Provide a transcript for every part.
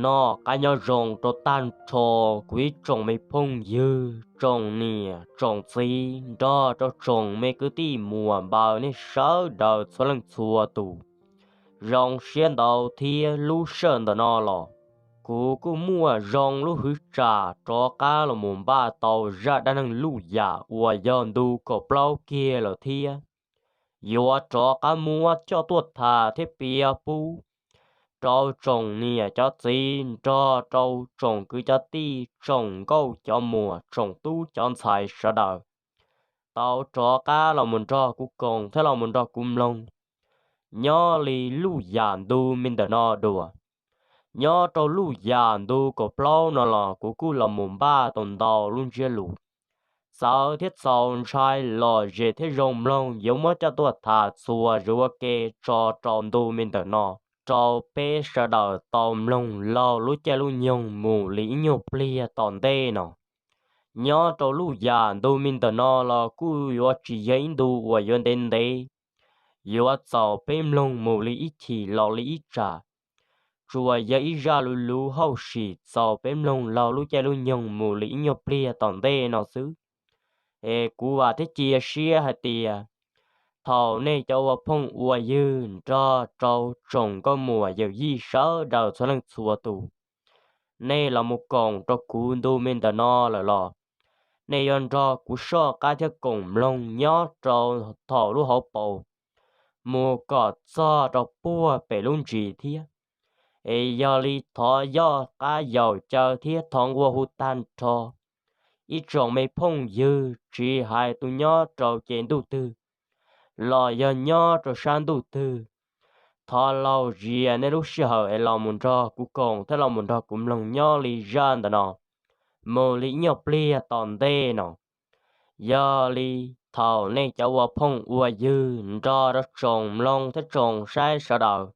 Noj qab nyob zoo rau tag nrho kuv ib tsoom me phooj ywg, tsoom niam tsoom txiv nrog rau tsoom me kwv tij muam npaws nej sawv daws txhua leej txhua tus. Zoo siab ntau thiab lub sij hawm ntawm no los kuv kuj muaj zoo lub hwv tsam rov qab los mus npaj tau zaj dab neeg luj yam uas yog ntu kaum plaub kiag lawm thiab. Yuav rov qab muab coj tuaj tham thiab piav pub rau tsoom niam cov txiv nrog rau tsoom kwv cov tij, tsoom nkauj cov muam, tsoom tub cov ntxhais sawv daws tau rov qab los mus nrog kuv koom thiab los mus nrog kuv mloog nyob li luj yam ntu me ntawm no dua. Nyob rau luj yam ntu kaum plaub no los kuv kuj los mus npaj tau ntau lub ntsiab lus. Txawv thiab txaus ntshai lom zem thiab zoo mloog yuav muab coj tuaj tham txhua zaj ua ke tso rau ntu me ntawm no rau peb sawv daws tau mloog laug lub caij lub nyoog mus li ib nyuag pliag tom ntej no. Nyob rau luj yam ntu me ntawm no los kuj yuav tsis yog ib ntu uas yuav ntev ntev, yuav txaus peb mloog mus li ib chim los li ib tsam. Tsuas yog ib zaj luv luv hauj sim txaus peb mloog laug lub caij lub nyoog mus li ib nyuag pliag tom ntej no xwb. Es kuv vam thiab cia siab hais tias thaum nej cov ua phooj ua ywg nrog rau tsoom nkauj muam yawm yij sawv daws txhua leej txhua tus, nej los mus koom rau kuv ntu me ntawm no lawm los nej yuav nrog kuv soj qab thiab koom mloog nyob rau thaum lub hauv paus mus kom txog rau puag pem lub ntsis thiab. Es yog li thov yoj qab yaum caw thiab thov nquag hu tag nrho ib tsoom me phooj ywg, tsis hais tus nyob rau ces ntuj twg los yog nyob rau sab ntuj twg, thov laug zia nej lub sij hawm es los mus nrog kuv koom thiab los mus nrog kuv mloog nyob li zaj ntawm no mus li ib nyuag pliag tom ntej no. Yog li thaum nej cov ua phooj ua ywg nrog rau tsoom mloog thiab tsoom saib sawv daws,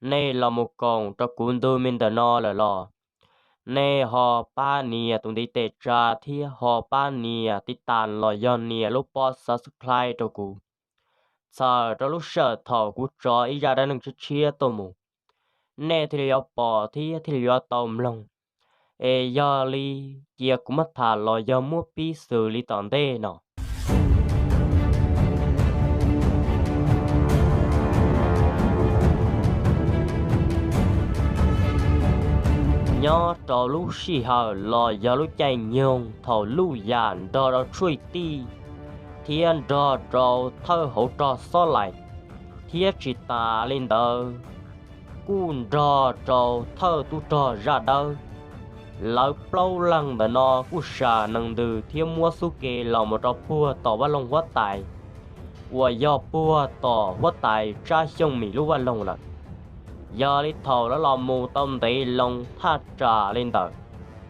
nej los mus koom rau kuv ntu me ntawm no lawm los nej ho pab nias tus ntiv tes tsa thiab ho pab nias tiv tas los yog nias lub pob subscribe rau kuv. Txhawm rau lub sij hawm thaum kuv tso ib zaj dab neeg tshiab tshiab tuaj mus, nej thiaj li yuav pom thiab thiaj li yuav tau mloog. Es yog li cia kuv muab tham los yog muab pib xws li tom ntej no. Nyob rau lub sij hawm los yog lub caij nyoog thaum Luj Yam nrog rau Tshuaj Tij thiab nrog rau thawj hauv rog Xob Laim, thiab tsis tas li ntawd kuj nrog rau thawj tub rog Zaj Dawb, lawv plaub leeg ntawm no kuj sam nees ntws thiab muab xub ke los mus rau puag tom vaj loog huab tais uas yog puag tom huab tais Tsab Xyooj Mim lub vaj loog lawm. Yog li thaum lawv los mus tau ntev loo thaj tsam li ntawm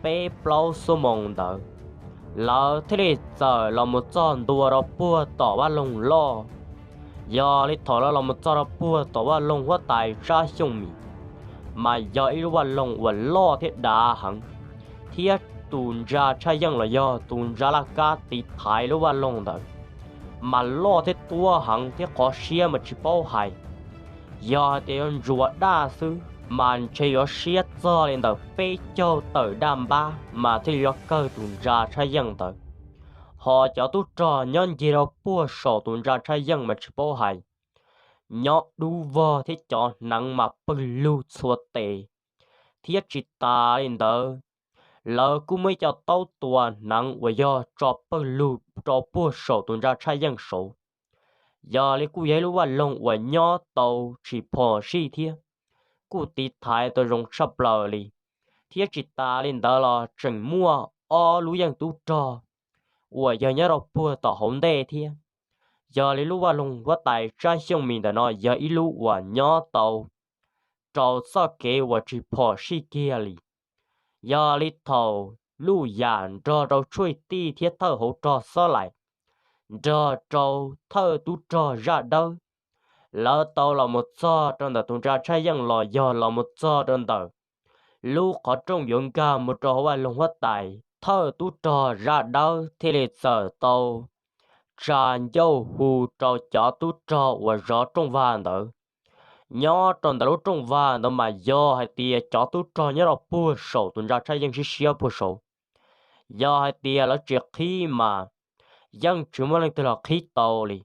peb plaub xuab moos ntawd, lawv thiaj li txawm los mus txog ntua rau puag tom vaj loog loj. Yog li thaum lawv los mus txog rau puag tom vaj loog huab tais Tsab Xyooj Mim, mas yog ib lub vaj loog uas loj thiab dav heev, thiab tus ntsa tshaj yeej los yog tus ntsa laj kab tiv thaiv lub vaj loog ntawd mas loj thiab tuab heev thiab qhov siab mas tsis paub hais. Yog hais tias yuav ntsuas daj xwb mas ntshe yuav siab txog li ntawm peb caug tawm daj npab mas thiaj li yuav kawg tus ntsa tshaj yeej ntawd. Ho cov tub rog nyob ncig rau puag saum tus ntsa tshaj yeej mas tsis paub hais, nyob dub vog thiab cov hneev mas pawg lug txhua tes, thiab tsis tas li ntawd, lawv kuj muaj ib co taub tua hneev uas yog tso pawg lug rau puag saum tus ntsa tshaj yeej saud. Yog li kuj yog ib lub vaj loog uas nyob tau tsis phom sij thiab kuj tiv thaiv tau zoo tshaj plaws li, thiab tsis tas li ntawd los tseem muaj ob lub yeej tub rog uas yog nyob rau puag tom hauv ntej thiab. Yog li lub vaj loog huab tais Tsab Xyooj Mim ntawm no yog ib lub uas nyob tau rau txoj kev uas tsis phom sij kiag li. Yog li thaum Luj Yam nrog rau Tshuaj Tij thiab thawj hauv rog Xob Laim nrog rau thawj tub rog Zaj Dawb, lawv tau los mus txog rau ntawm tus ntsa tshaj yeej los yog los mus txog rau ntawm lub qhov rooj yuav nkag mus rau hauv vaj loog huab tais, thawj tub rog Zaj Dawb thiaj li txawm tau tsa ncauj hu rau cov tub rog uas zov rooj vag ntawd. Nyob rau ntawm lub rooj vag ntawd mas yog hais tias cov tub rog nyob rau puag saum tus ntsa tshaj yeej siab siab puag saud, yog hais tias lawv tsis qhib mas yeej tsis muaj leej twg los qhib tau li,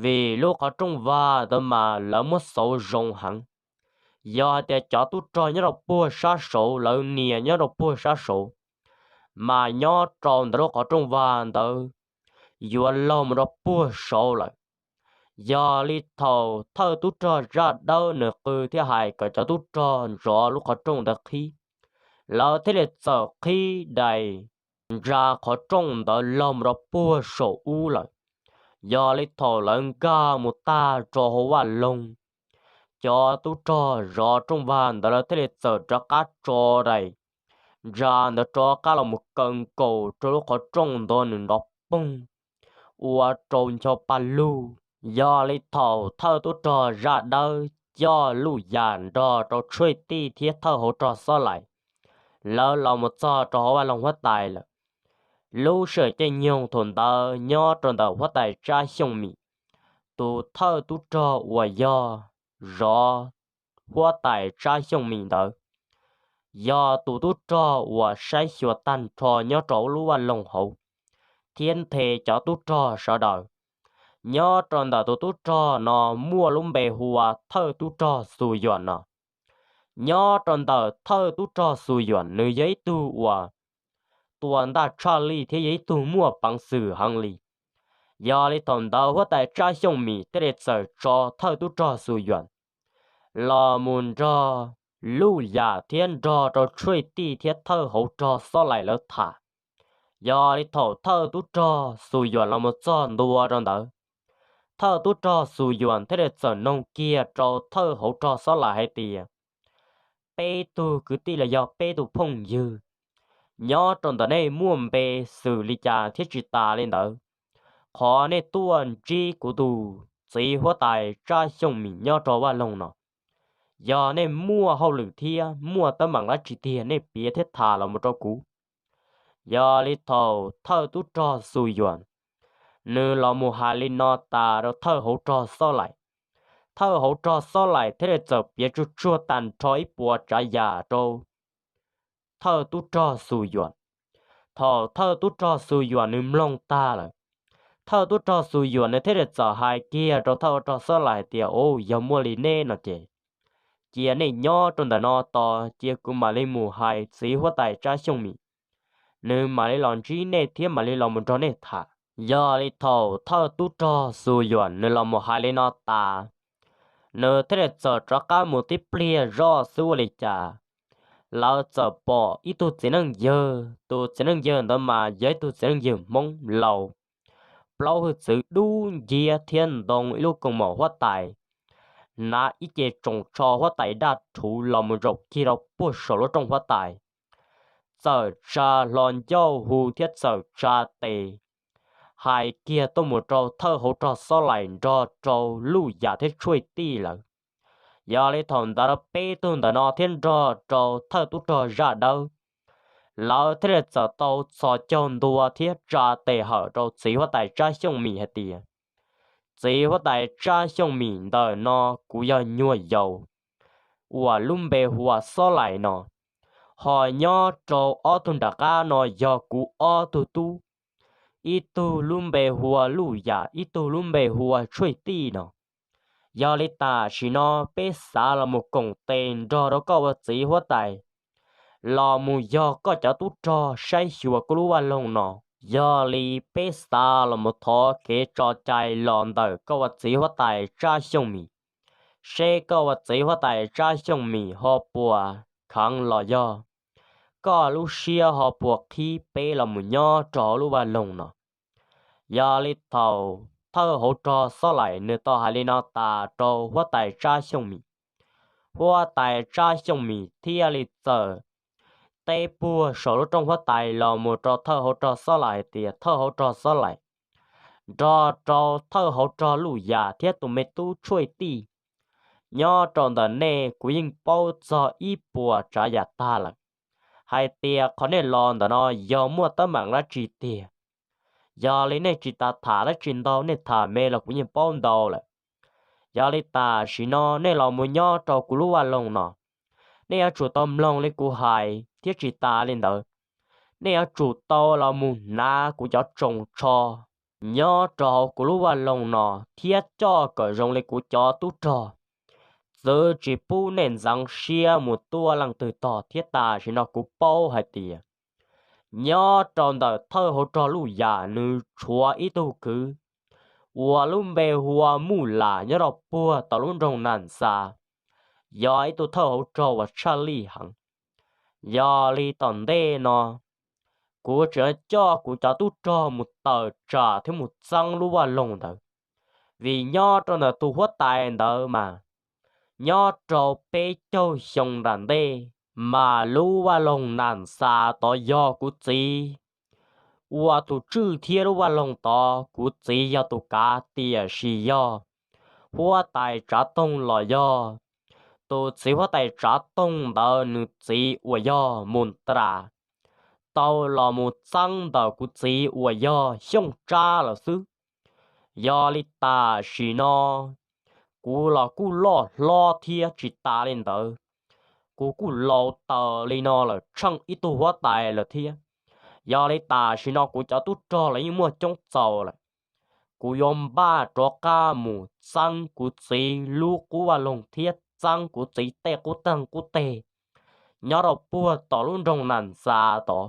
vim lub qhov rooj vag ntawd mas lawv muab xauv zoo heev. Yog hais tias cov tub rog nyob rau puag sab saud, lawv nias nyob rau puag sab saud, mas nyob rau ntawm lub qhov rooj vag ntawd yuav laug mus rau puag saud lawm. Yog li thaum thawj tub rog zaj dawb nws qw thiab hais kom cov tub rog ntov lub qhov rooj ntawd qhib, lawv thiaj li txawm qhib daim ntsa qhov rooj ntawd laug mus rau puag saum ub lawm. Yog li thaum lawv nkag mus tag rau hauv vaj loog, cov tub rog zov rooj vag ntawd lawv thiaj li txawm rov qab tso daim ntsa ntawd rov qab los mus kaw nkaus rau lub qhov rooj ntawd nws nrov poog ua rau ncho pa lug. Yog li thaum thawj tub rog zaj dawb coj Luj Yam nrog rau Tshuaj Tij thiab thawj hauv rog Xob Laim, lawv los mus txog rau hauv vaj loog huab tais lawm. Lub sij hawm caij nyoog thaum ntawd nyob rau ntawm huab tais Tsab Xyooj Mim, tus thawj tub rog uas yog zov huab tais Tsab Xyooj Mim ntawd, yog tus tub rog uas saib xyuas tag nrho nyob rau lub vaj loog hauv thiab nthe cov tub rog sawv daws. Nyob rau ntawm tus tub rog no muaj lub npe hu ua thawj tub rog Xus Yuam no. Nyob rau ntawm thawj tub rog Xus Yuam nws yog ib tug uas tua ntaj tshaj lij thiab yog ib tug muaj peev xwm heev li. Yog li thaum ntawd huab tais Tsab Xyooj Mim thiaj li txawm tso thawj tub rog Xus Yuam los mus nrog Luj Yam thiab nrog rau Tshuaj Tij thiab thawj hauv rog Xob Laim lawv tham. Yog li thaum thawj tub rog Xus Yuam los mus txog ntua rau ntawd, thawj tub rog Xus Yuam thiaj li txawm noog kiag rau thawj hauv rog Xob Laim hais tias, peb tug kwv tij los yog peb tug phooj ywg nyob rau ntawm nej muaj npe xws li cas thiab tsis tas li ntawd, qhov nej tuaj ntsib kuv tus txiv huab tais Tsab Xyooj Mim nyob rau vaj loog no, yog nej muaj hauj lwm thiab muaj teeb meem dab tsi tiag nej piav thiab tham los mus rau kuv. Yog li thaum thawj tub rog Xus Yuam nws los mus hais li no tas rau thawj hauv rog Xob Laim, thawj hauv rog Xob Laim thiaj li txawm piav tsuag tsuag tag nrho ib puas tsav yam rau thawj tub rog Xus Yuam. Thaum thawj tub rog Xus Yuam nws mloog tag lawm, thawj tub rog Xus Yuam nws thiaj li txawm hais kiag rau thawj hauv rog Xob Laim hais tias, u, yog muaj li nej no ces cia nej nyob rau ntawm no tos, cia kuv mam li mus hais txiv huab tais Tsab Xyooj Mim, nws mam li los ntsib nej thiab mam li los mus nrog nej tham. Yog li thaum thawj tub rog Xus Yuam nws los mus hais li no tas, nws thiaj li txawm rov qab mus tib pliag zoj xwb ua li cas, lawv txawm pom ib tug txiv neej yawg, tus txiv neej yawg ntawd mas yog ib tug txiv neej yawg Hmoob laus, plaub hwj txwv dub nciab thiab ntoo ib lub koos mom huab tais, hnav ib ce tsoos tsho huab tais daj rhuv los mus zaum kiag rau puag saum lub rooj huab tais, txawm tsa hlo ncauj hu thiab txawm tsa tes hais kiag tuaj mus rau thawj hauv rog Xob Laim nrog rau Luj Yam thiab Tshuaj Tij lawm. Yog li thaum ntawd peb tug ntawm no thiab nrog rau thawj tub rog Zaj Dawb, lawv thiaj li txawm tau txhos caug ntua thiab tsa tes hawm rau txiv huab tais Tsab Xyooj Mim hais tias, txiv huab tais Tsab Xyooj Mim, ntawm no kuv yog nyuag yaus uas lub npe hu ua Xob Laim no, ho nyob rau ob tug nram qab no yog kuv ob tug tub, ib tug lub npe hu ua Luj Yam, ib tug lub npe hu ua Tshuaj Tij no. Yog li tam sim no peb xav los mus koom tes nrog rau koj ua txiv huab tais, los mus yog koj cov tub rog saib xyuas koj lub vaj loog no. Yog li peb xav los mus thov kev tso cai los ntawm koj ua txiv huab tais Tsab Xyooj Mim, seb koj ua txiv huab tais Tsab Xyooj Mim ho puas kheev los yog koj lub siab ho puas qhib peb los mus nyob rau hauv lub vaj loog no. Yog li thaum thawj hauv rog Xob Laim nws tau hais li no tas rau huab tais Tsab Xyooj Mim, huab tais Tsab Xyooj Mim thiaj li txawm teb puag saum lub rooj huab tais los mus rau thawj hauv rog Xob Laim hais tias, thawj hauv rog Xob Laim, nrog rau thawj hauv rog Luj Yam thiab tus me tub Tshuaj Tij, nyob rau ntawm nej kuv yeej paub txog ib puas tsav yam tag lawm, hais tias qhov nej los ntawm no yog muaj teeb meem dab tsi tiag. Yog li nej tsis tas tham dab tsi ntau, nej tham me los kuv yeej paub ntau lawm. Yog li tam sim no nej los mus nyob rau kuv lub vaj loog no, nej yuav tsum tau mloog li kuv hais thiab tsis tas li ntawd, nej yuav tsum tau los mus hnav kuv cov tsoos tsho nyob rau hauv kuv lub vaj loog no thiab coj kom zoo li kuv cov tub rog. Txwv tsis pub nej ntxeev siab mus tua leej twg tog thiab tam sim no kuv paub hais tias nyob rau ntawm thawj hauv rog Luj Yam nws tshuav ib tug kwv uas lub npe hu ua Muj Lam nyob rau puag tom lub nroog Nas Xas, yog ib tug thawj hauv rog uas tshaj lij heev. Yog li tom ntej no kuv tseem coj kuv cov tub rog mus tawm tsam thiab mus txeeb lub vaj loog ntawd, vim nyob rau ntawm tus huab tais ntawd mas nyob rau peb caug xyoo nram ntej mas lub vaj loog Nas Xas tod yog kuv txiv ua tus tswj thiab lub vaj loog tod kuv txiv yog tus kav, tiam sis yog huab tais Tsav Toog los yog tus txiv huab tais Tsav Toog ntawd nws txiv uas yog Mus Tras tau los mus txeeb ntawm kuv txiv uas yog Xyooj Tsab lawm xwb. Yog li tam sim no kuv los kuj loj hlob thiab tsis tas li ntawd, kuv kuj laus taws li no lawm tsheej ib tug huab tais lawm thiab. Yog li tam sim no kuv cov tub rog los yeej muaj coob txaus lawm. Kuv yuav npaj rov qab mus txeeb kuv txiv lub qub vaj loog thiab txeeb kuv txiv tej qub teeg qub teg nyob rau puag tom lub nroog Nas Xas tod.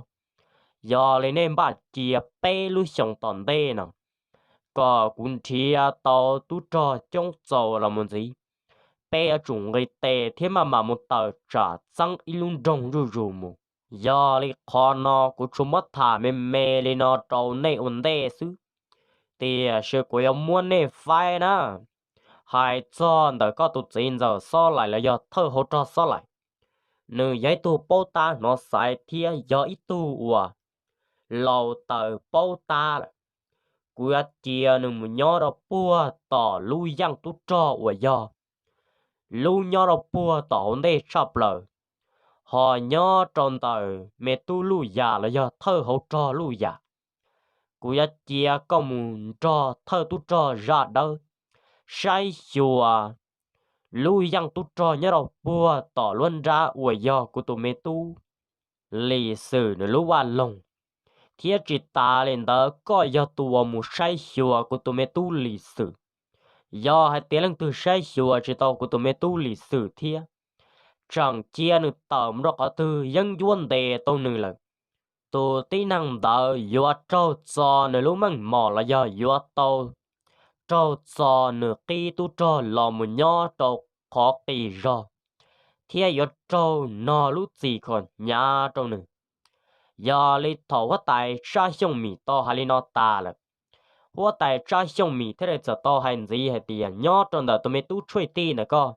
Yog li nej npaj cia peb lub xyoos tom ntej no kom kuv nrhiav tau tub rog coob txaus los mus ntxiv, peb yuav tsum nqis tes thiab maj mam mus tawm tsam txeeb ib lub nroog zuj zus mus. Yog li qhov no kuv tsuas muab tham me me li no rau nej ua ntej xwb, tiam sis kuv yuav muab nej faib na. Hais txog ntawm koj tus txiv ntxawm Xob Laim los yog thawj hauv rog Xob Laim, nws yog ib tug paub tab hnov xaiv thiab yog ib tug uas laus taws paub tab lawm. Kuv yuav cia nws mus nyob rau puag tom lub yeej tub rog uas yog lub nyob rau puag tom hauv ntej tshaj plaws, ho nyob rau ntawm me tub Luj Yam los yog thawj hauv rog Luj Yam. Kuv yuav cia koj mus nrog thawj tub rog Zaj Dawb saib xyuas lub yeej tub rog nyob rau puag tom luab nrab uas yog kuv tus me tub Lis Xwm nws lub vaj loog, thiab tsis tas li ntawd koj yog tus uas mus saib xyuas kuv tus me tub Lis Xwm. Yog hais tias leej twg saib xyuas tsis tau kuv tus me tub Lis Xwm thiab tseem cia nws tawm mus rau qhov twg yeeb ncuab ntes tau nws lawm, tus tib neeg ntawd yuav raug txo nws lub meej mom los yog yuav tau raug txo nws qib tub rog los mus nyob rau qhov qis zog, thiab yuav raug nog lub txim kho hnyav rau nws. Yog li thaum huab tais Tsab Xyooj Mim tau hais li no tas lawm, huab tais Tsab Xyooj Mim thiaj li txawm tau hais ntxiv hais tias nyob rau ntawm tus me tub Tshuaj Tij ntawm koj,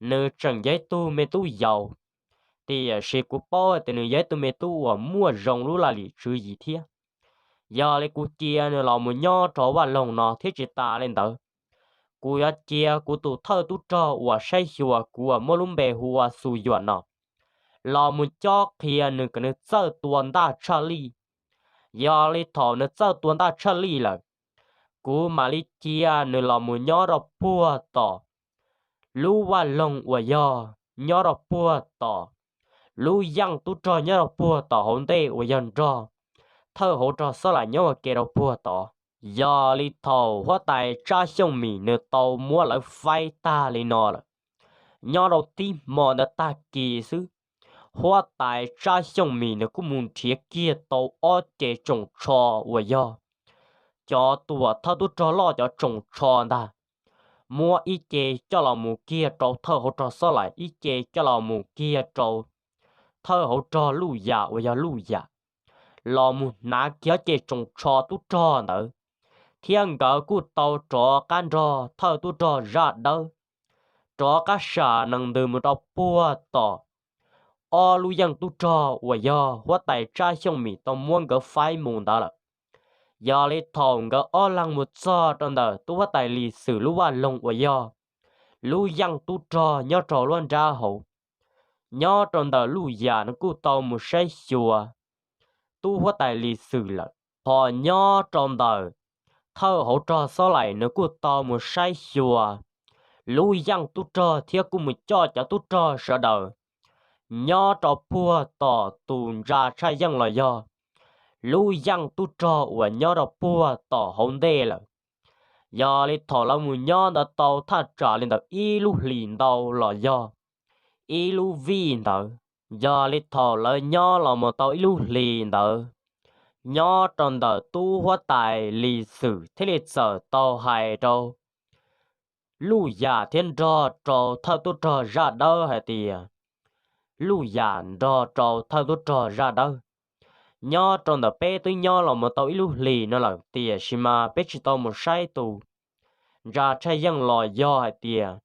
nws tseem yog ib tug me tub yau, tiam sis kuv paub hais tias nws yog ib tug me tub uas muaj zoo lub laj lim tswv yim thiab. Yog li kuv cia nws los mus nyob rau vaj loog no thiab tsis tas li ntawd, kuv yuav cia kuv tus thawj tub rog uas saib xyuas kuv uas muaj lub npe hu ua Xu Yuam no los mus cob qhia nws kom nws txawj tua ntaj tshaj lij. Yog li thaum nws txawj tua ntaj tshaj lij lawm, kuv mam li cia nws los mus nyob rau puag tom lub vaj loog uas yog nyob rau puag tom lub yeej tub rog nyob rau puag tom hauv ntej uas yog nrog thawj hauv rog Xob Laim nyob ua ke rau puag tod. Yog li thaum huab tais Tsab Xyooj Mim nws tau muab lawv faib tag li no lawm, nyob rau tib hmo ntawd tag kis xwb, huab tais Tsab Xyooj Mim nws kuj mus nrhiav kiag tau ob ce tsoos tsho uas yog cov tuam thawj tub rog loj cov tsoos tsho ntag. Muab ib ce coj los mus kiag rau thawj hauv rog Xob Laim, ib ce coj los mus kiag rau thawj hauv rog Luj Yam uas yog Luj Yam, los mus hnav kiag ob ce tsoos tsho tub rog ntawd, thiab nkawd kuj tau rov qab nrog thawj tub rog Zaj Dawb rov qab sam nees ntws mus rau puag tom ob lub yeej tub rog uas yog huab tais Tsab Xyooj Mim tau muab nkawd faib mus ntawd lawm. Yog li thaum nkawd ob leeg mus txog rau ntawm tub huab tais Lis Xwm lub vaj loog uas yog lub yeej tub rog nyob rau luab nrab hauv, nyob rau ntawm Luj Yam nws kuj tau mus saib xyuas tub huab tais Lis Xwm lawm. Ho nyob rau ntawm thawj hauv rog Xob Laim nws kuj tau mus saib xyuas lub yeej tub rog thiab kuj mus coj cov tub rog sawv daws nyob rau puag tom tus ntsa tshaj yeej los yog lub yeej tub rog uas nyob rau puag tom hauv ntej lawm. Yog li thaum lawv mus nyob ntawd tau thaj tsam li ntawm ib lub hlis ntau los yog ib lub vij ntawd, yog li thaum lawv nyob los mus tau ib lub hlis ntawd, nyob rau ntawm tub huab tais Lis Xwm thiaj li txawm tau hais rau Luj Yam thiab nrog rau thawj tub rog Zaj Dawb hais tias, Luj Yam nrog rau thawj tub rog Zaj Dawb, nyob rau ntawm peb twb nyob los mus tau ib lub hlis no lawm tiam sis mas peb tsis tau mus saib tus ntsa tshaj yeej los yog hais tias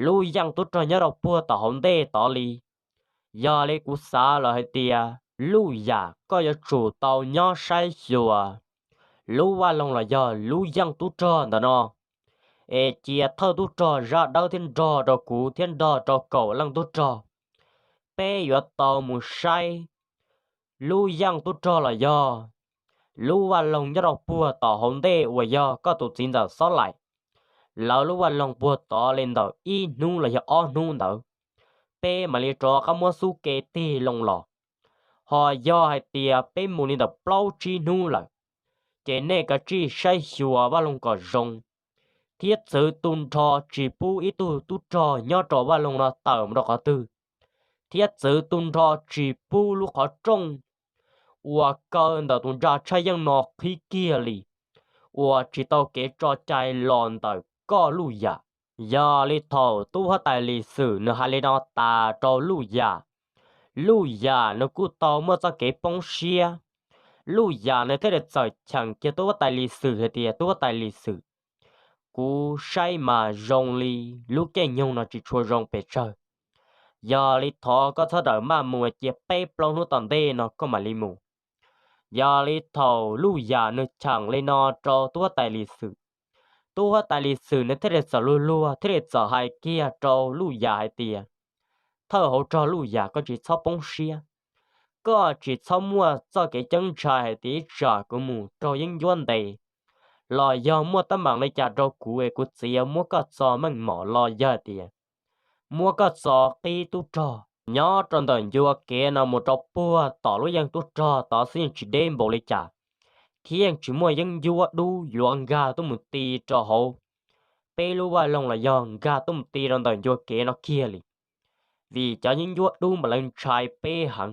lub yeej tub rog nyob rau puag tom hauv ntej tod li. Yog li kuv xav lawm hais tias Luj Yam koj yuav tsum tau nyob saib xyuas lub vaj loog los yog lub yeej tub rog ntawm no, es cia thawj tub rog Zaj Dawb thiab nrog rau kuv thiab nrog rau kaum leej tub rog, peb yuav tau mus saib lub yeej tub rog los yog lub vaj loog nyob rau puag tom hauv ntej uas yog koj tus txiv ntxawm Xob Laim lawv lub vaj loog puag tod li ntawm ib hnub los yog ob hnub ntawd, peb mam li rov qab muab xub ke tig loo los. Ho yog hais tias peb mus li ntawm plaub tsib hnub lawm, ces nej kav tsij saib xyuas vaj loog kom zoo, thiab txwv tu nrho tsis pub ib tug tub rog nyob rau vaj loog no tawm mus rau qhov twg, thiab txwv tu nrho tsis pub lub qhov rooj uas kaw ntawm tus ntsa tshaj yeej no qhib kiag li, uas tsis tau kev tso cai los ntawm koj Luj Yam. Yog li thaum tub huab tais Lis Xwm nws hais li no tas rau Luj Yam, Luj Yam nws kuj tau muaj txoj kev poob siab. Luj Yam nws thiaj li txawm cheem kiag tub huab tais Lis Xwm hais tias, Tub huab tais Lis Xwm, kuv saib mas zoo li lub caij nyoog no tsis tshua zoo pes tsawg. Yog li thov koj txhob rawm maj mus, cia peb plaub hnub tom ntej no koj mam li mus. Yog li thaum Luj Yam nws cheem li no rau tub huab tais Lis Xwm, tub huab tais Lis Xwm nws thiaj li txawm luag luag thiaj li txawm hais kiag rau Luj Yam hais tias, Thawj hauv rog Luj Yam, koj tsis txhob poob siab, koj tsis txhob muaj txoj kev ceeb ntshai hais tias ib tsam kuv mus raug yeeb ncuab ntes los yog muaj teeb meem li cas rau kuv es kuv txiv yuav muab koj txo meej mom los yog hais tias muab koj txo qib tub rog. Nyob rau ntawm ncua kev no mus rau puag tom lub yeej tub rog tod xwb yeej tsis deb npaum li cas, thiab yeej tsis muaj yeeb ncuab dub yuav nkag tuaj mus ti rau hauv peb lub vaj loog los yog nkag tuaj mus ti rau ntawm ncua kev no kiag li, vim cov yeeb ncuab dub mas lawv ntshai peb heev.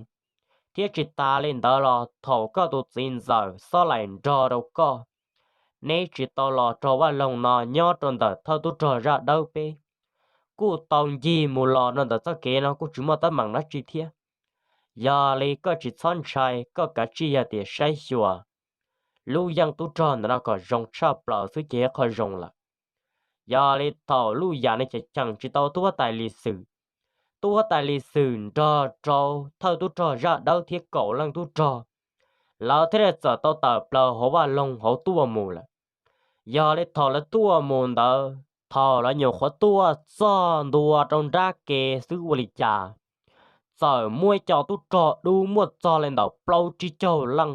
Thiab tsis tas li ntawd los thaum koj tus txiv ntxawm Xob Laim nrog rau koj, neb tsis tau los rau vaj loog no nyob rau ntawm thawj tub rog Zaj Dawb peb kuj tau ncig mus los rau ntawm txoj kev no kuj tsis muaj teeb meem dab tsi thiab. Yog li koj tsis txhob ntshai, koj kav tsij yog tias saib xyuas lub yeej tub rog ntawm no kom zoo tshaj plaws xwb ces yog qhov zoo lawm. Yog li thaum Luj Yam nws cheem cheem tsis tau tub huab tais Lis Xwm, tub huab tais Lis Xwm nrog rau thawj tub rog Zaj Dawb thiab kaum leej tub rog, lawv thiaj li txawm tau tawm plaws hauv vaj loog hauv tuaj mus lawm. Yog li thaum lawv tuaj mus ntawd, thaum lawv nyuam qhuav tuaj txog ntua rau nrab ke xwb ua li cas, txawm muaj ib co tub rog dub muaj txog li ntawm plaub tsib caug leej,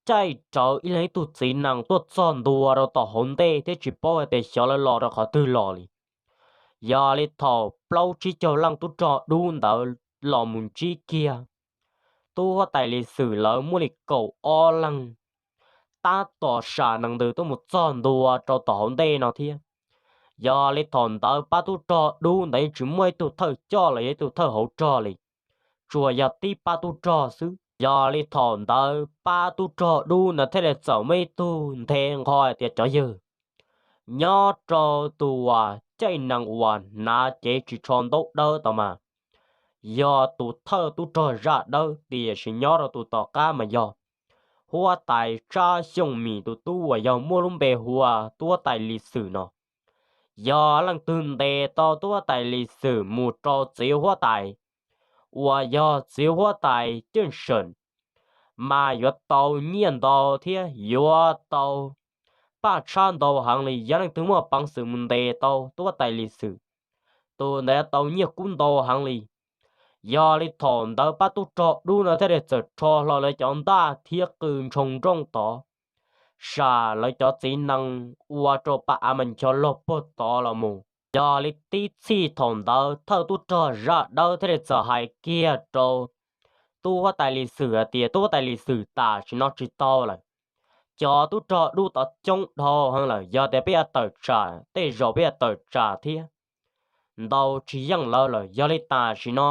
caij rawv ib leeg ib tug txiv nees tuaj txog ntua rau tom hauv ntej thiab tsis paub hais tias xyov lawv los rau qhov twg los li. Yog li thaum plaub tsib caug leej tub rog dub ntawd los mus ntsib kiag, tub huab tais Lis Xwm lawv muaj li kaum ob leeg tab tom sam nees ntws tuaj mus txog ntua rau tom hauv ntej no thiab. Yog li thaum ntawd pab tub rog dub ntawd yeej tsis muaj ib tug thawj coj los yog ib tug thawj hauv rog li, tsuas yog tib pab tub rog xwb. Yog li thaum ntawd pab tub rog dub ntawd thiaj li txawm muaj ib tug nthe nqho hais tias, Cov yawg, nyob rau tus uas caij nees uas hnav cev ris tsho ntaub dawb tod mas yog tus thawj tub rog Zaj Dawb, tiam sis nyob rau tus tom qab mas yog huab tais Tsab Xyooj Mim tus tub uas yog muaj lub npe hu ua tub huab tais Lis Xwm no. Yog leej twg ntes tau tub huab tais Lis Xwm mus rau txiv huab tais uas yog txiv huab tais Ceej Seem mas yuav tau nyiaj ntau thiab yuav tau paj tshab ntau heev li. Yog leej twg muaj peev xwm mus ntes tau tub huab tais Lis Xwm, tus ntawd yuav tau nyiaj kub ntau heev li. Yog li thaum ntawd pab tub rog dub no thiaj li txawm rho hlo lawv cov ntaj thiab qw ntshoo nrooj tod, sam lawv cov txiv nees ua rau pa av mas ncho log puag tod los mus. Yog li tib txhij thaum ntawd thawj tub rog zaj dawb thiaj li txawm hais kiag rau tub huab tais Lis Xwm hais tias, Tub huab tais Lis Xwm, tam sim no tsis tau lawm. Cov tub rog dub tod coob dhau heev lawm, yog tias peb yuav tawm tsam tej zaum peb yuav tawm tsam thiab ntau tsis yeej lawv lawm. Yog li tam sim no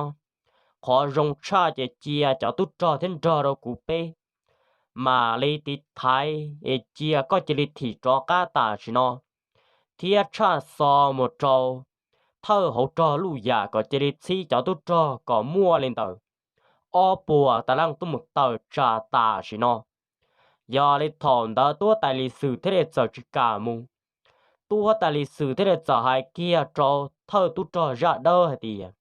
qhov zoo tshaj ces cia cov tub rog thiab nrog rau kuv peb mam li tiv thaiv es cia koj cia li thim rov qab tam sim no, thiab tshaj xo mus rau thawj hauv rog Luj Yam kom cia li txhib cov tub rog kom muaj li ntawm ob puas tas leej tuaj mus tawm tsam tam sim no. Yog li thaum ntawd tub huab tais Lis Xwm thiaj li txawm tsis kam mus. Tub huab tais Lis Xwm thiaj li txawm hais kiag rau thawj tub rog zaj dawb hais tias,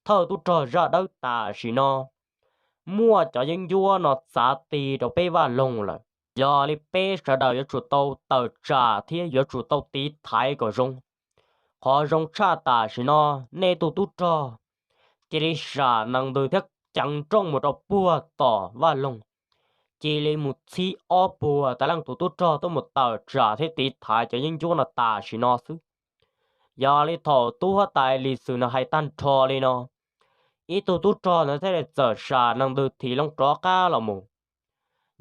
Thawj tub rog zaj dawb, tam sim no muaj cov yeeb ncuab no txav ti rau peb vaj loog lawm. Yog li peb sawv daws yuav tsum tau tawm tsam thiab yuav tsum tau tiv thaiv kom zoo. Qhov zoo tshaj tam sim no nej tug tub rog cia li sam nees ntws thiab ceev nrooj mus rau puag tom vaj loog, cia li mus txhib ob puas tas leej tus tub rog tuaj mus tawm tsam thiab tiv thaiv cov yeeb ncuab no tam sim no xwb. Yog li thaum tub huab tais Lis Xwm nws hais tag nrho li no, ib tug tub rog ntawd thiaj li txawm sam nees ntws thim loo rov qab los mus.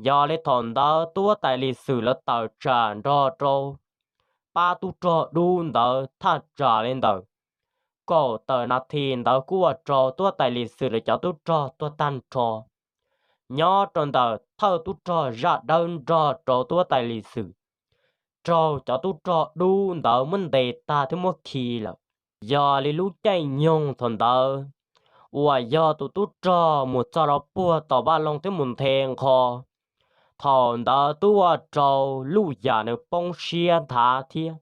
Yog li thaum ntawd tub huab tais Lis Xwm lawv tawm tsam nrog rau pab tub rog dub ntawd thaj tsam li ntawm kaum tawm nas this ntawd kuj ua rau tub huab tais Lis Xwm lawv cov tub rog tuag tag nrho. Nyob rau ntawm thawj tub rog zaj dawb nrog rau tub huab tais Lis Xwm raug cov tub rog dub ntawd muab ntes tag thiab muab khi lawm. Yog li lub caij nyoog thaum ntawd uas yog tus tub rog mus txog rau puag tom vaj loog thiab mus nthe nqho, thaum ntawd twb ua rau Luj Yam nws poob siab nthav thiab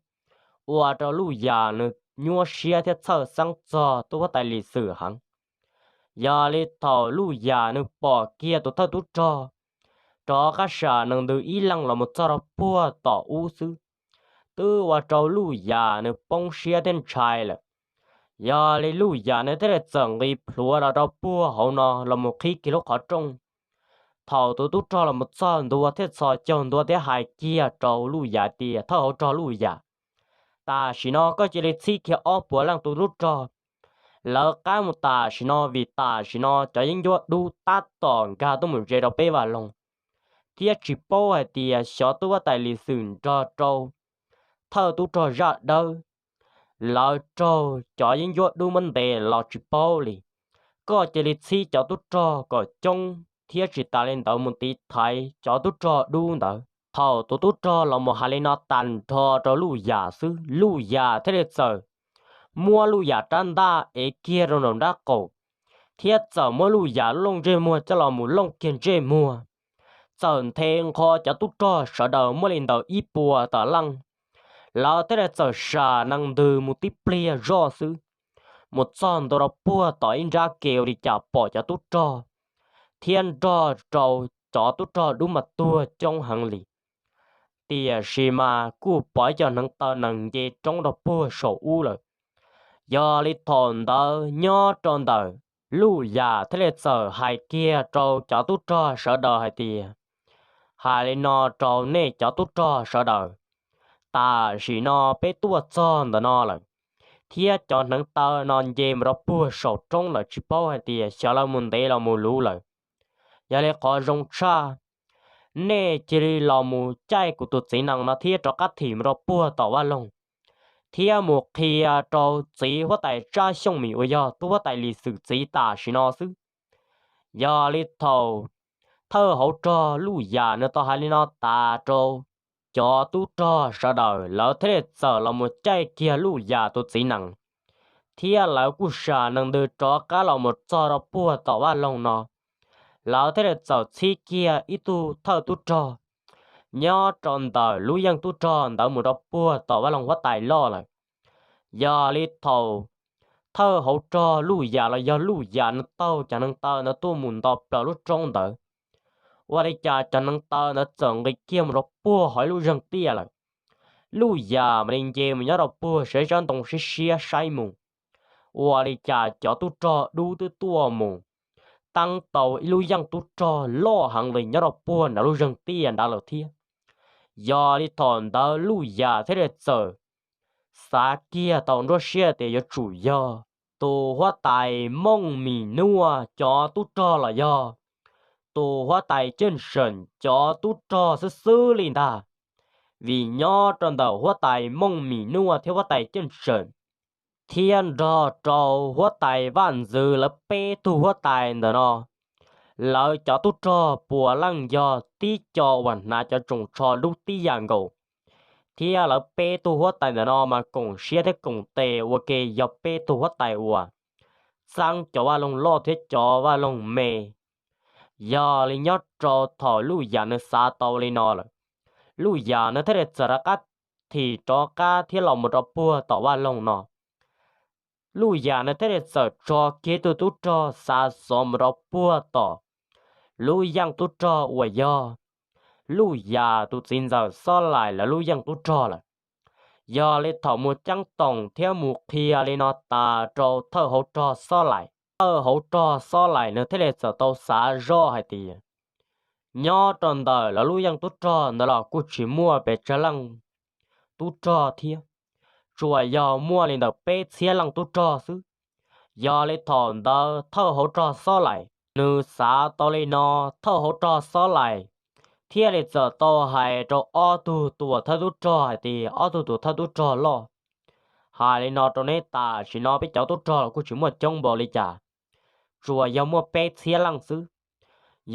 ua rau Luj Yam nws nyuaj siab thiab txhawj xeeb txog tub huab tais Lis Xwm heev. Yog li thaum Luj Yam nws pom kiag tus thawj tub rog rov qab sam nees ntws ib leeg los mus txog rau puag tom ub xwb, twb ua rau Luj Yam nws poob siab thiab ntshai lawm. Yog li Luj Yam nws thiaj li txawm nqis plhuav los rau puag hauv no los mus qhib kiag lub qhov rooj. Thaum tus tub rog los mus txog ntua thiaj txhos caug ntua thiab hais kiag rau Luj Yam tias, Thawj hauv rog Luj Yam, tam sim no koj cia li txhib kiag ob puas leej tus tub rog lawv qab mus tam sim no, vim tam sim no cov yeeb ncuab dub tab tom nkag tuaj mus ze rau peb vaj loog, thiab tsis paub hais tias xyov tub huab tais Lis Xwm nrog rau thawj tub rog zaj dawb lawv raug cov yeeb ncuab dub muab ntes los tsis paub li. Koj cia li txhib cov tub rog kom coob thiab tsis tas li ntawd mus tiv thaiv cov tub rog dub ntawd. Thaum tus tub rog los mus hais li no tag nrho rau Luj Yam xwb, Luj Yam thiaj li txawm muab Luj Yam rab ntaj ev kiag rau nraum nraub qaum, thiab txawm muab Luj Yam lub looj ntsej muag coj los mus looj kiag ntsej muag, txawm nthe nqho cov tub rog sawv daws muaj li ntawm ib puas tawm leej. Lawv thiaj li txawm sam nees ntws mus tib pliag zoj xwb, mus txog ntua rau puag tom ib nrab ke ua li cas pom cov tub rog thiab nrog rau cov tub rog dub mas tuag coob heev li. Tiam sis mas kuj pom ib co hneev taw nees nce roob rau puag saum ub lawm. Yog li thaum ntawd nyob rau ntawm Luj Yam thiaj li txawm hais kiag rau cov tub rog sawv daws hais tias, Hais li no rau nej cov tub rog sawv daws, tam sim no peb tuaj txog ntawm no lawm, thiab cov hneev taw no nce mus rau puag saum roob lawm, tsis paub hais tias xyov lawv mus ntev los mus luv lawm. Yog li qhov zoo tshaj, nej cia li los mus caij kuv tus txiv nees no thiab rov qab thim mus rau puag tom vaj loog, thiab mus qhia rau txiv huab tais Tsab Xyooj Mim uas yog tub huab tais Lis Xwm txiv tam sim no xwb. Yog li thaum thawj hauv rog Luj Yam nws tau hais li no tas rau cov tub rog sawv daws, lawv thiaj li txawm los mus caij kiag Luj Yam tus txiv nees, thiab lawv kuj sam nees ntws rov qab los mus txog rau puag tom vaj loog no. Lawv thiaj li txawm txhib kiag ib tug thawj tub rog nyob rau ntawm lub yeej tub rog ntawd mus rau puag tom vaj loog huab tais loj lawm. Yog li thaum thawj hauv rog Luj Yam los yog Luj Yam nws taug cov hneev taw ntawd tuaj mus nto plaws lub roob ntawd, ua li cas cov hneev taw ntawd txawm nqis kiag mus rau puag hauv ib lub zeeg tiaj lawm. Luj Yam mam li nce mus nyob rau puag saum ib tsob ntoo siab siab saib mus, ua li cas cov tub rog dub twb tuaj mus teeb tau ib lub yeej tub rog loj heev li nyob rau puag nram lub zeeg tiaj nrad lawm thiab. Yog li thaum ntawd Luj Yam thiaj li txawm xav kiag tau nruab siab tias yuav tsum yog tus huab tais Mooj Mim Nuaj cov tub rog los yog tus huab tais Ceej Seem cov tub rog xwb xwb li ntag. Vim nyob rau ntawm huab tais Mooj Mim Nuaj thiab huab tais Ceej Seem thiab nrog rau huab tais Vaj Ntxwv lawv peb tug huab tais ntawm no, lawv cov tub rog puas leej yog tib co uas hnav cov tsoos tsho dub tib yam nkaus, thiab lawv peb tug huab tais ntawm no mas koom siab thiab koom tes ua ke yog peb tug huab tais uas txeeb cov vaj loog loj thiab cov vaj loog me. Yog li nyob rau thaum Luj Yam nws xav tau li no lawm, Luj Yam nws thiaj li txawm rov qab thim rov qab thiab los mus rau puag tom vaj loog no. Luj Yam nws thiaj li txawm tso kiag tus tub rog xav xov mus rau puag tom lub yeej tub rog uas yog Luj Yam tus txiv ntxawm Xob Laim lawv lub yeej tub rog lawm. Yog li thaum mus ceeb toom thiab mus qhia li no tas rau thawj hauv rog Xob Laim, thawj hauv rog Xob Laim nws thiaj li txawm tau xav zoj hais tias, nyob rau ntawm lawv lub yeej tub rog ntawd los kuj tsis muaj pes tsawg leej tub rog thiab, tsuas yog muaj li ntawm peb txhiab leej tub rog xwb. Yog li thaum ntawd thawj hauv rog Xob Laim nws xav tau li no, thawj hauv rog Xob Laim thiaj li txawm tau hais rau ob tug tuam thawj tub rog hais tias, ob tug tuam thawj tub rog loj, hais li no rau neb, tam sim no peb cov tub rog los kuj tsis muaj coob npaum li cas, tsuas yog muaj peb txhiab leej xwb.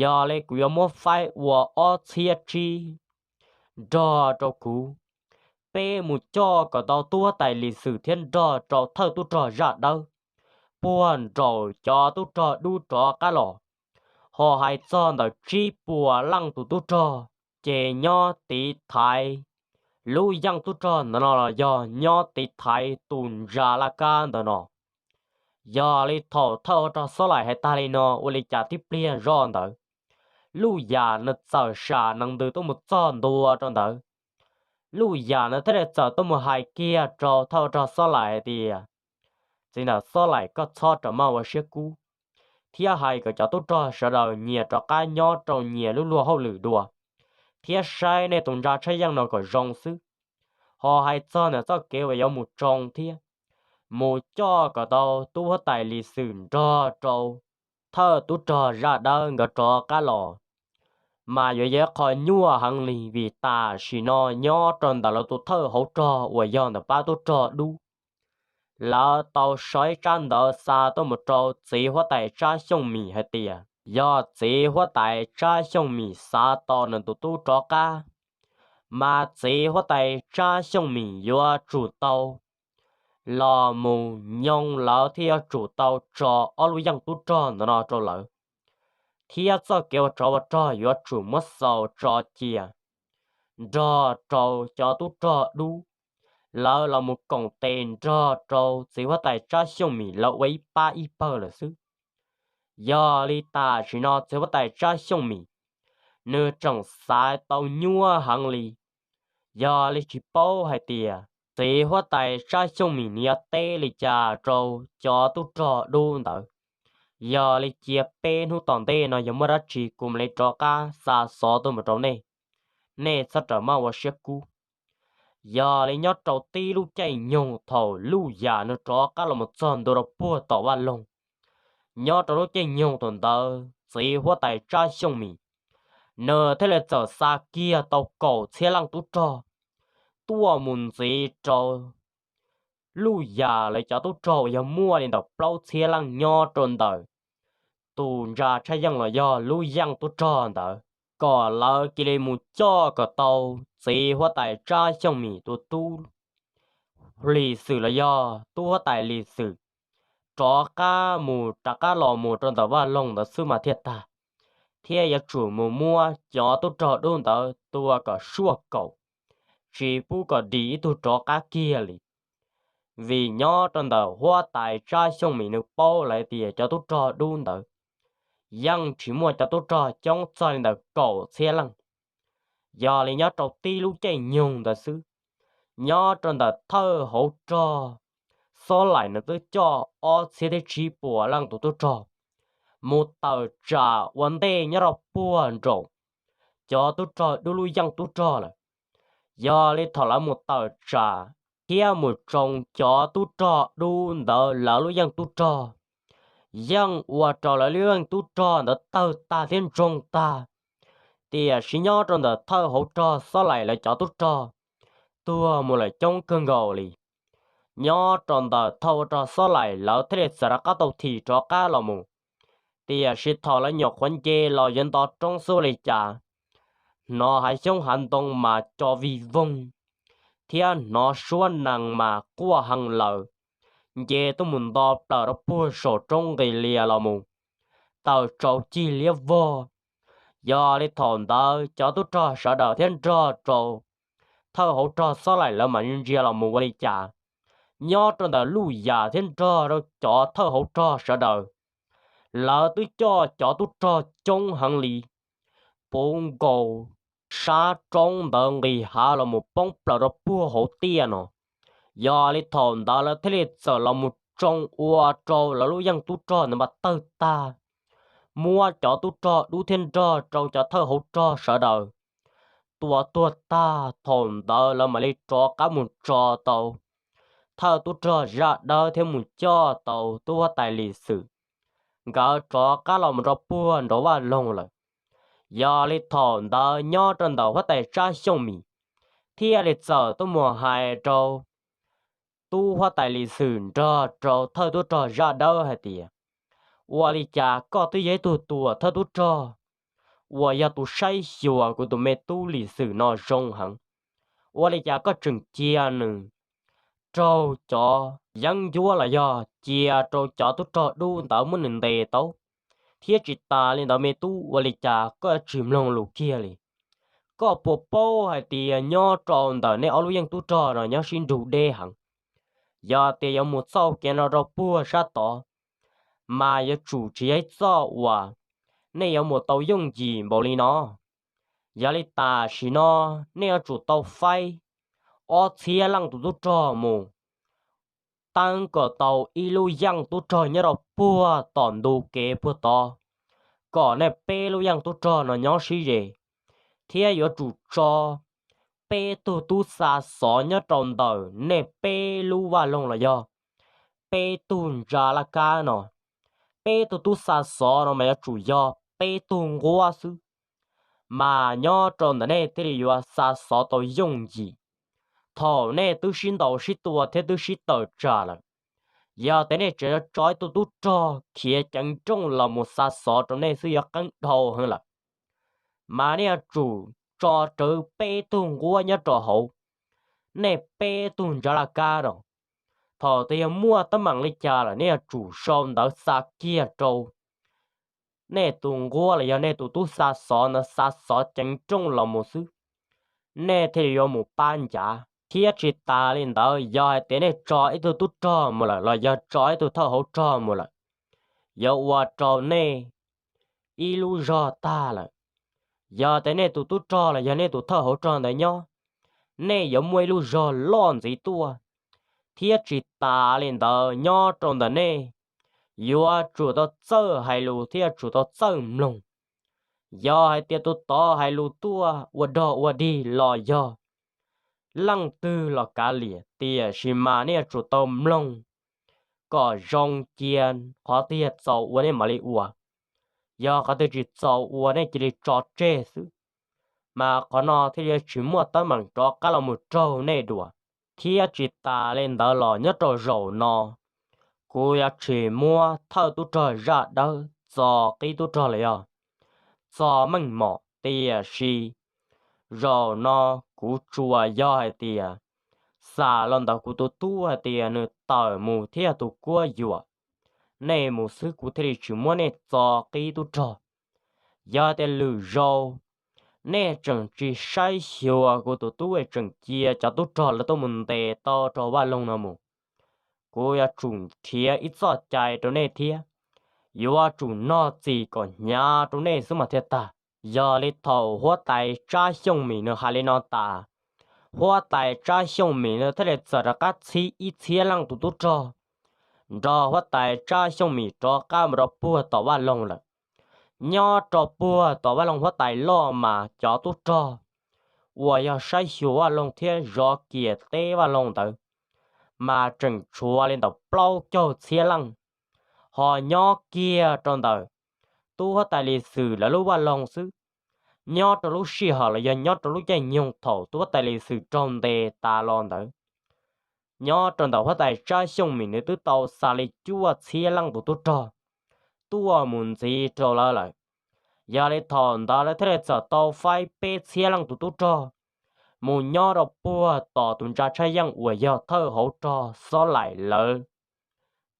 Yog li kuv yuav muab faib ua ob txhiab tsib nrog rau kuv, peb mus coj kom tau tub huab tais Lis Xwm thiab nrog rau thawj tub rog Zaj Dawb puag nraum cov tub rog dub rov qab los. Ho hais txog ntawm tsib puas leej tus tub rog, ces nyob tiv thaiv lub yeej tub rog ntawd no los yog nyob tiv thaiv tus ntsa laj kab ntawd no. Yog li thaum thawj hauv rog Xob Laim hais tag li no ua li cas tib pliag zoj ntawd, Luj Yam nws txawm sam nees ntws tuaj mus txog ntua rau ntawd. Luj Yam nws thiaj li txawm tuaj mus hais kiag rau thawj hauv rog Xob Laim hais tias, txiv ntxawm Xob Laim, koj txhob rawm maj ua siab kub, thiab hais kom cov tub rog sawv daws nyias rov qab nyob rau nyias lub luag hauj lwm dua, thiab saib nej tus ntsa tshab yeej no kom zoo xwb. Ho hais txog ntawm txoj kev uas yuav mus tsoo thiab mus coj kom tau tub huab tais Lis Xwm nrog rau thawj tub rog Zaj Dawb nkawd rov qab los, mas yuav yog ib qho nyuaj heev li, vim tam sim no nyob rau ntawm lawv tus thawj hauv rog uas yog ntawm pab tub rog dub, lawv tau sau ib tsab ntawv xa tuaj mus rau txiv huab tais Tsab Xyooj Mim hais tias, yog txiv huab tais Tsab Xyooj Mim xav tau nws tus tub rov qab, mas txiv huab tais Tsab Xyooj Mim yuav tsum tau los mus nyoo lawv thiab yuav tsum tau tso ob lub yeej tub rog ntawm no rau lawv, thiab txoj kev ua tsov ua rog yuav tsum muab xaus tso cia nrog rau cov tub rog dub, lawv los mus koom tes nrog rau txiv huab tais Tsab Xyooj Mim lawv ua ib pab ib pawg lawm xwb. Yog li tam sim no txiv huab tais Tsab Xyooj Mim nws tseem xav tau nyuaj heev li, yog li tsis paub hais tias txiv huab tais Tsab Xyooj Mim nws yuav teb li cas rau cov tub rog dub ntawd. Yog li cia peb hnub tom ntej no yog muaj dab tsi kuv mam li rov qab xa xov tuaj mus rau nej, nej txhob rawm maj ua siab kub. Yog li nyob rau tib lub caij nyoog thaum Luj Yam nws rov qab los mus txog ntua rau puag tom vaj loog, nyob rau lub caij nyoog thaum ntawd txiv huab tais Tsab Xyooj Mim nws thiaj li txawm xa kiag tau kaum txhiab leej tub rog tuaj mus ntxiv rau Luj Yam lawv cov tub rog uas yog muaj li ntawm plaub txhiab leej nyob rau ntawm tus ntsa tshaj yeej los yog lub yeej tub rog ntawd, kom lawv cia li mus coj kom tau txiv huab tais Tsab Xyooj Mim tus tub Lis Xwm los yog tub huab tais Lis Xwm rov qab mus rov qab los mus rau ntawm vaj loog ntawd xwb mas thiaj tag, thiab yuav tsum mus muab cov tub rog dub ntawd tua kom suaj kaum, tsis pub kom dim ib tug rov qab kiag li. Vim nyob rau ntawm huab tais Tsab Xyooj Mim nws paub lawm tias cov tub rog dub ntawd yeej tsis muaj cov tub rog coob txog li ntawm kaum txhiab leej. Yog li nyob rau tib lub caij nyoog ntawd xwb, nyob rau ntawm thawj hauv rog Xob Laim nws twb coj ob txhiab thiab tsib puas leej tus tub rog mus tawm tsam ua ntej nyob rau puag nraum cov tub rog dub lub yeej tub rog lawm. Yog li thaum lawv mus tawm tsam thiab mus tsoo cov tub rog dub ntawd lawv lub yeej tub rog. Yeej ua rau lawv lub yeej tub rog ntawd tawg tag thiab ntsoog tag, tiam sis nyob rau ntawm thawj hauv rog Xob Laim lawv cov tub rog tuag mus lawm coob kawg nkaus li. Nyob rau ntawm thawj hauv rog Xob Laim lawv thiaj li txawm rov qab tau thim rov qab los mus. Tiam sis thaum lawv nyuam qhuav nce los yuav nto roob xwb ua li cas, hnov hav xyoob hav ntoo mas co vig voog, thiab hnov suab nees mas quaj heev lawm, nce tuaj mus nto plaws rau puag saum roob nqis lias los mus, taws tsaus cig liab vog. Yog li thaum ntawd cov tub rog sawv daws thiab nrog rau thawj hauv rog Xob Laim lawv mam ntsia los mus ua li cas, nyob rau ntawm lub yam thiab nrog rau cov thawj hauv rog sawv daws, lawv twb coj cov tub rog coob heev li puv nkaus sab roob ntawd nqis hav los mus poob plaws rau puag hauv tiaj no. Yog li thaum ntawd lawv thiaj li txawm los mus tsoo ua rau lawv lub yeej tub rog ntawd mas tawg tag, muab cov tub rog dub thiab nrog rau cov thawj hauv rog sawv daws tua tuag tag. Thaum ntawd lawv mam li rov qab mus tso tau thawj tub rog Zaj Dawb thiab mus coj tau tub huab tais Lis Xwm, nkawd rov qab los mus rau puag nraud vaj loog lawm. Yog li thaum ntawd nyob rau ntawm huab tais Tsab Xyooj Mim thiaj li txawm tuaj mus hais rau tub huab tais Lis Xwm nrog rau thawj tub rog Zaj Dawb hais tias, ua li cas koj twb yog ib tug tuam thawj tub rog uas yog tus saib xyuas kuv tus me tub Lis Xwm no zoo heev, ua li cas koj tseem cia nws raug cov yeeb ncuab los yog cia rau cov tub rog dub ntawd muab nws ntes tau? Thiab tsis tas li ntawd me tub, ua li cas koj tsis mloog lus kiag li? Koj puas paub hais tias nyob rau ntawm nej ob lub yeej tub rog no nyob sib nrug deb heev? Yog tias yuav mus txoj kev no rau puag sab tod, mas yuav tsum tsis yog ib txoj uas nej yuav mus tau yooj yim npaum li no. Yog li tam sim no nej yuav tsum tau faib ob txhiab leej tus tub rog mus teeb kom tau ib lub yeej tub rog nyob rau puag tom ntu kev puag tod, kom nej peb lub yeej tub rog no nyob sib ze, thiab yuav tsum tso peb tug tub xa xov nyob rau ntawm nej peb lub vaj loog los yog peb tug ntsa laj kab no. Peb tug tub xa xov no mas yuav tsum yog peb tug nquab xwb, mas nyob rau ntawm nej thiaj li yuav xa xov tau yooj yim. Thaum nej twb sib ntaus sib tua thiab twb sib tawm tsam lawm, yog tias nej tseem yuav tso ib tug tub rog khiav ceev nrooj los mus xa xov rau nej xwb yuav qeeb dhau heev lawm. Mas nej yuav tsum tso rawv peb tug nquab nyob rau hauv nej peb tug ntsa laj kab no. Thaum twg yog muaj teeb meem li cas lawm nej yuav tsum sau ntawv xa kiag rau nej tus nquab los yog nej tus tub xa xov ntawd xa xov ceev nrooj los mus xwb, nej thiaj li yuav mus pab ncav. Thiab tsis tas li ntawd, yog hais tias nej tso ib tug tub rog mus lawm los yog tso ib tug thawj hauv rog mus lawm, yuav ua rau nej ib lub zog tag lawm. Yog tias nej tus tub rog los yog nej tus thawj hauv rog ntawd nyob, nej yuav muaj ib lub zog loj ntxiv tuaj. Thiab tsis tas li ntawd, nyob rau ntawm nej yuav tsum tau txawj hais lus thiab yuav tsum tau txawj mloog. Yog hais tias tus tod hais lus tuaj ua dog ua dig los yog leej twg los kav liam, tiam sis mas nej yuav tsum tau mloog kom zoo cia qhov twg txaus ua nej mam li ua. Yog qhov twg tsis txaus ua nej cia li tso tseg xwb, mas qhov no thiaj li tsis muaj teeb meem rov qab los mus raug nej dua. Thiab tsis tas li ntawd los nyob rau zaum no, kuv yuav tsis muab thawj tub rog Zaj Dawb txo qib tub rog los yog txo meej mom, tiam sis zaum no kuv tsuas yog hais tias xam los ntawm kuv tus tub hais tias nws tawm mus thiab yog tus kuab yuam nej mus xwb, kuv thiaj li tsis muab nej txo qib tub rog. Yog tias lwm zaus nej tseem tsis saib xyuas kuv tus tub es tseem cia cov tub rog lawv tuaj mus ntes tau rau vaj loog no mus, kuv yuav tsum nrhiav ib txoj cai rau nej thiab yuav tsum nog txim kom hnyav rau nej xwb mas thiaj tag. Yog li thaum huab tais Tsab Xyooj Mim nws hais li no tas, huab tais Tsab Xyooj Mim nws thiaj li txawm rov qab txhib ib txhiab leej tus tub rog nrog huab tais Tsab Xyooj Mim rov qab mus rau puag tom vaj loog lawm. Nyob rau puag tom vaj loog huab tais loj mas cov tub rog uas yog saib xyuas vaj loog thiab zov kiag teb vaj loog ntawd, mas tseem tshuav li ntawm plaub caug txhiab leej. Ho nyob kiag rau ntawm tub huab tais Lis Xwm lawv lub vaj loog xwb, nyob rau lub sij hawm los yog nyob rau lub caij nyoog thaum tub huab tais Lis Xwm raug ntes tas los ntawd, nyob rau ntawm huab tais Tsab Xyooj Mim nws twb tau xa li cuaj txhiab leej tus tub rog tuaj mus ntxiv rau lawv lawm. Yog li thaum ntawd lawv thiaj li txawm tau faib peb txhiab leej tus tub rog mus nyob rau puag tom tus ntsa tshaj yeej uas yog thawj hauv rog Xob Laim lawv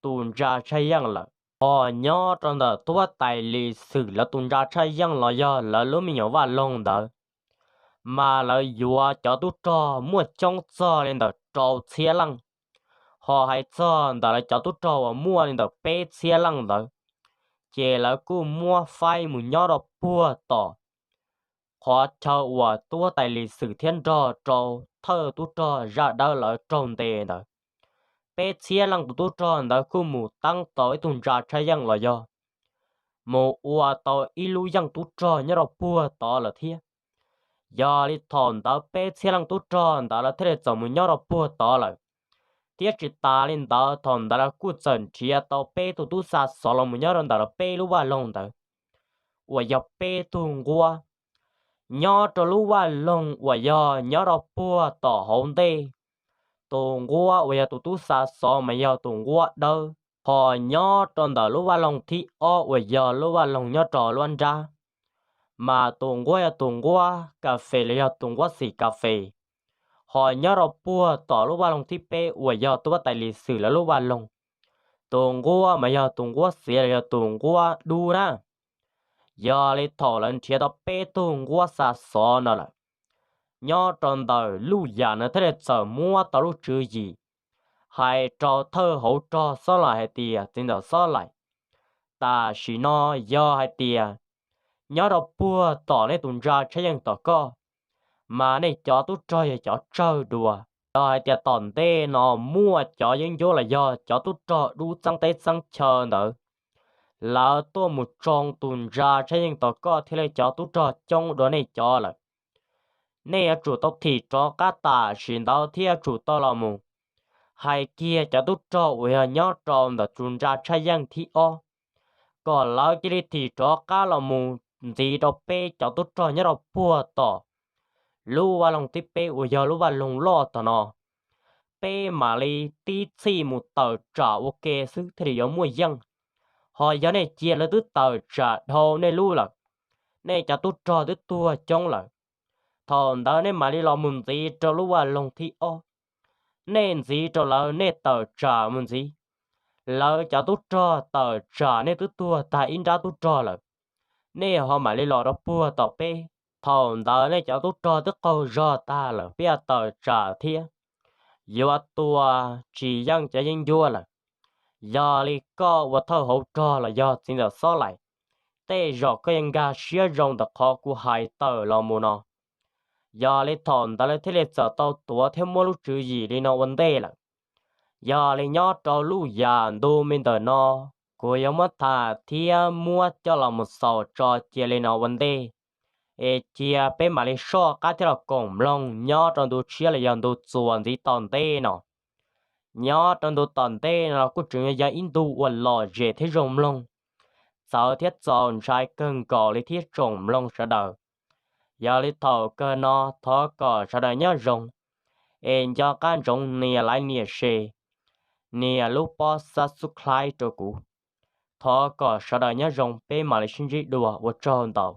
tus ntsa tshaj yeej lawm. Ho nyob rau ntawm tub huab tais Lis Xwm lawv tus ntsa tshaj yeej los yog lawv lub me nyuam vaj loog ntawd, mas lawv yuav cov tub rog muaj coob txog li ntawm rau txhiab leej. Ho hais txog ntawm lawv cov tub rog uas muaj li ntawm peb txhiab leej ntawd, ces lawv kuj muab faib mus nyob rau puag tom qhov chaw uas tub huab tais Lis Xwm thiab nrog rau thawj tub rog Zaj Dawb lawv raug ntes ntawd. Peb txhiab leej tus tub rog ntawd kuj mus teeb tau ib tug ntsa tshaj yeej los yog mus ua tau ib lub yeej tub rog nyob rau puag tod lawm thiab. Yog li thaum ntawd peb txhiab leej tub rog ntawd lawv thiaj li txawm mus nyob rau puag tod lawm. Thiab tsis tas li ntawd thaum ntawd lawv kuj txawm nrhiav tau peb tug tub xa xov los mus nyob rau ntawm lawv peb lub vaj loog ntawd uas yog peb tug nquab. Nyob rau lub vaj loog uas yog nyob rau puag tom hauv ntej, tus nquab uas yog tus tub xa xov mas yog tus nquab dawb. Ho nyob rau ntawm lub vaj loog thib ob uas yog lub vaj loog nyob rau lub nrab, mas tus nquab yog tus nquab kas fes los yog tus nquab xim kas fes. Ho nyob rau puag tom lub vaj loog thib peb uas yog tub huab tais Lis Xwm lawv lub vaj loog, tus nquab mas yog tus nquab xiav los yog tus nquab dub na. Yog li thaum lawv nrhiav tau peb tug nquab xa xov no lawm, nyob rau ntawm Luj Yam no thiaj li txawm muab tau lub tswv yim hais rau thawj hauv rog Xob Laim hais tias, txiv ntxawm Xob Laim, tam sim no yog hais tias nyob rau puag tom nej tus ntsa tshaj yeej tom koj, mas nej cov tub rog yog cov tsawg dua. Yog hais tias tom ntej no muaj cov yeeb ncuab los yog cov tub rog dub txeeb teb txeeb chaw ntawd, lawv tuaj mus tsoo tus ntsa tshaj yeej tom koj thiaj li cov tub rog coob dua nej cov lawm. Nej yuav tsum tau thim rov qab tam sim ntawd thiab yuav tsum tau los mus hais kiag cov tub rog uas yog nyob rau ntawm tus ntsa tshaj yeej thib ob, kom lawv cia li thim rov qab los mus ntxiv rau peb cov tub rog nyob rau puag tom lub vaj loog thib peb uas yog lub vaj loog loj tom no. Peb mam li tib txhij mus tawm tsam ua ke xwb thiaj li yuav muaj yeej. Ho yog nej cia lawv twb tawm tsam dhau nej lub lawm, nej cov tub rog twb tuag coob lawm, thaum ntawd nej mam li los mus ntxiv rau lub vaj loog thib ob. Nej ntxiv rau lawv, nej tawm tsam mus ntxiv, lawv cov tub rog tawm tsam nej twb tuag tag ib nrab tub rog lawm, nej ho mam li los rau puag tom peb. Thaum ntawd nej cov tub rog twb qaug zog tag lawm, peb yuav tawm tsam thiab, yuav tua tsis yeej cov yeeb ncuab lawm. Yog li koj ua thawj hauv rog los yog txiv ntxawm Xob Laim, tej zaum koj yuav nkag siab zoo ntawm qhov kuv hais tawm los mus no. Yog li thaum ntawd lawv thiaj li txawm tau tuav thiab muab lub tswv yim li no ua ntej lawm. Yog li nyob rau lub yam ntu me ntawm no, kuv yuav muab tham thiab muab coj los mus xaus tso cia li no ua ntej, es cia peb mam li soj qab thiab los koom mloog nyob rau ntu tshiab los yog ntu txuas ntxiv tom ntej no. Nyob rau ntu tom ntej no los kuj tseem yog ib ntu uas lom zem thiab zoo mloog, txawv thiab txaus ntshai kawg nkaus li thiab tsoom mloog sawv daws. Yog li thaum kawg no, thov kom sawv daws nyob zoo, es nco qab ntsoov nias like nias share, nias lub pob subscribe rau kuv. Thov kom sawv daws nyob zoo, peb mam li sib ntsib dua, ua tsaug ntau.